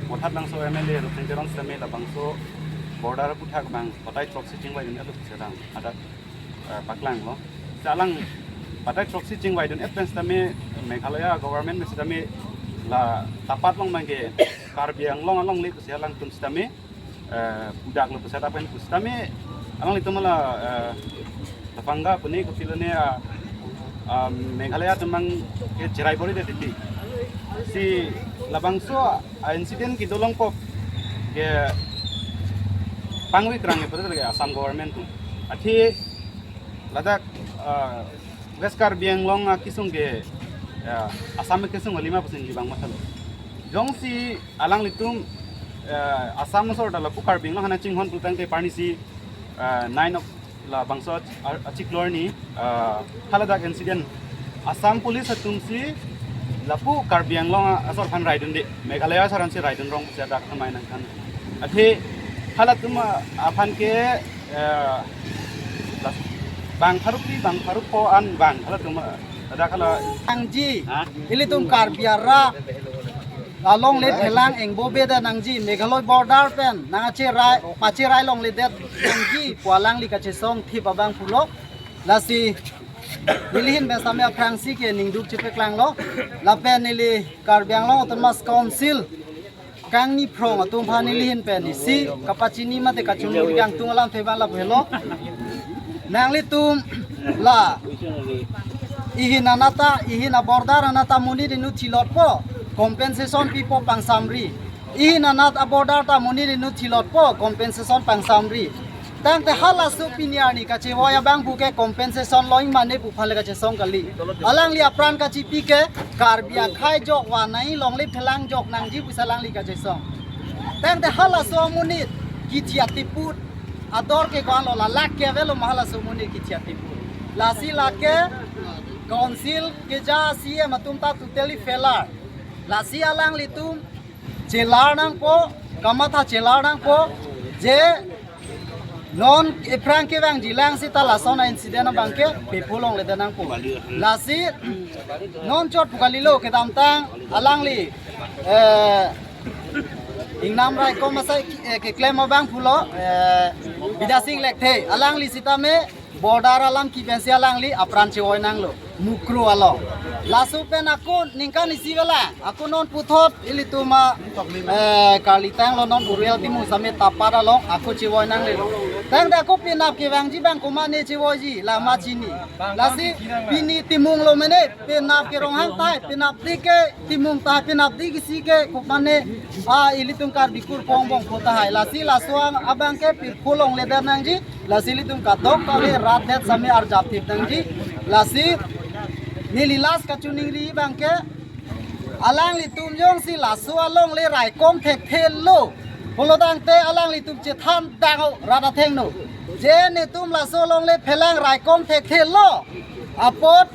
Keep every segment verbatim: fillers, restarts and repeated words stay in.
Mothad Langso M L A Rupsing Teron sitame labangso border aputhak abang batai throksi chingvaidun-et lo pusi alang hadak, eh, paklanglo. Si alang batai throksi chingvaidun-et pen sitame Meghalaya government pen sitame la tapat along abangke Karbi Anglong alongle pusi alangtum sitame, eh, pudaklo pusi adak pen pusitame alanglitum la, eh, tafanga pune kopilo ne, ah, ah, Meghalaya atum abangke cherai bor-idet titi. Si labangso, ah, incident kedo along kok ke pangvek rang ke pada lagi Assam government atum. Athe ladak, ah, West Karbi Anglong akesung ke, ya, Assam akesung alima pusi neli abang mathalo. Jongsi alanglitum, eh, Assam asor ta lapu Karbi Anglong aphan chinghon pulotangte arnisi, eh, nine of labangso ach-, a-, achiklo arni, eh, haladak incident Assam police atumsi lapu Karbi Anglong asor aphan raidunde, Meghalaya asor aphansi raidun rong pusi adak thamai nangkhan. Athe halatum, eh, aphan ke, eh, bang pharukri, bang pharukpo an bang halatum, eh, adak hala nangji, ha? Ilitum Karbi arat alongle phelang engbobeda nangji, Meghalaya border pen nangcherai, pacherai longledet nangji pu alangli kachesong thip abang pulo. Lasi neli ahin pen sitame aphrangsi ke ningduk chepaklanglo. Lapen neli Karbi Anglong Autonomous Council kangni phrong atum aphan neli ahin pen isi kapachini mate kachongri kangtung alamthe abang lapu helo. Nanglitum la ihin anat ta, ihin aborder anat ta monit inut thilotpo, compensation pipo pangsamri. Ihin anat aborder ta monit inut thilotpo, compensation pangsamri. Tangte halaso pini arni kachevoi abang puke compensation lo-ik mane pu aphan le kachesong kali. Alangli apran kachipi ke Karbi akhei jok vanai longle phelang jok nangji pusi alangli kachesong. Tangte halaso amonit kithi atiput ador ke ko-an lo, la lake avelo ma halaso amonit kithi atiput. Lasi lake council keja C M atum ta totally failure. Lasi alanglitum chelar nangpo, kamatha chelar nangpo, je non ephrang kevangjilang seta lason a-incident abangke pepo longledet nangpo. Lasi non chot pu kalilo, kedamtang alangli, eh, ingnam raikom asai, eh, keklem abang pulo, eh, Bidya Sing Lekthe, alangli sitame border alam kebi pensi alangli apran chevoi nanglo Mukroh along. Laso pen ako ningkan isi vela, ako non puthot ilitum a, eh, Karlitang lo, non Buruel Timung sitame tapat along ako chevoi nanglelo. Tangte ako penap kevangji abang komatne chevoiji, la ma chini. Lasi pini Timung lo mene, penap ke Ronghang tahai, penap di ke Timung tahai, penap di ke isi ke komatne, ah, ilitum Karbi kurpong bongpho tahai. Lasi laso abangke pirphu longledet nangji. Lasi ilitum kadokave rat det sitame arjap thip nangji. Lasi neli last kachiningri abangke, alanglitum jongsi laso alongle raikom thekthelo pulotangte alanglitum chethan dang-o rat athengno. Je netum laso alongle phelang raikom thekthelo apot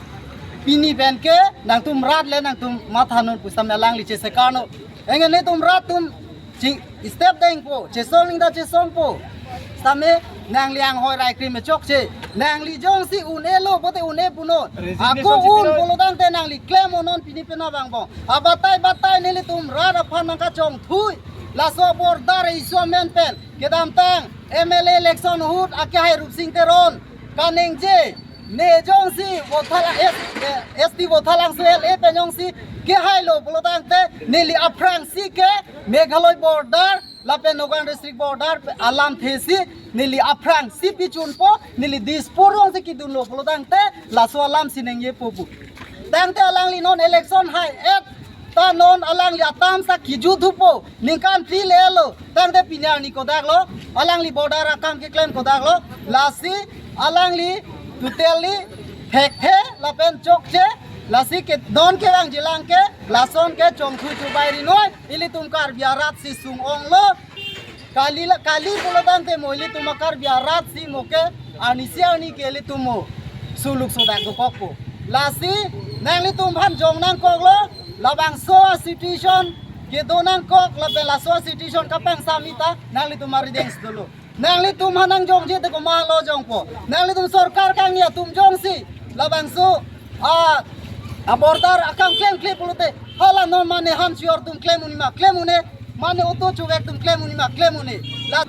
pini penke nangtum rat le nangtum mathanon pu sitame alangli chesekarno. Anke netum rat atum ching step dengpo, chesong ning ta chesongpo. Sitame nangli anghoi raikrim chokche. Nangli jongsi un-elo pote un-e punon. Resignation ako un chipilo pulotangte nangli klem-o non pini penap angbong. Abatai batai nelitum rat aphan nangkachongthui. Laso border issue amen pen kedamtang M L A election ahut akehai Rupsing Teron kaningje, ne jongsi Vothalang S, eh, S T Vothalangso L A pen jongsi kehailo pulotangte neli aphrangsi ke Meghalaya border lapen Nagaon district border alamthe si neli aphrangsi pichunpo, neli Dispur jongsi kedunlo pulotangte laso alamsi ningjepo pu. Tangte alangli non election hai-et ta non alangli atam sa kejut thupo, ningkan phli le-lo, tangte pini arni kodaklo, alangli border akam keklem kodaklo, lasi alangli totally thekthe lapen chokche, lasi ke non kevangjilang ke lason ke chongthui chubai rinoi, ilitum Karbi arat si sung-onglo, kali la, kali pulotangte mo ilitum a-Karbi arat si mo ke arnisi arni ke ilitum mo suluk sodak dokokpo. Lasi nanglitum aphan jong nangkoklo, labangso a-situation kedo nangkok lapen laso a-situation kapangsam ita nanglitum arideng si dolo. Nanglitum aphan nangjongje te komatlo jongpo. Nanglitum sorkar kangni atum jongsi labangso A, a border akam klemkle pulote, hala non mane ham chior atum klem un-e ma, klem un-e, mane auto chuvek atum klem un-e ma, klem un-e. La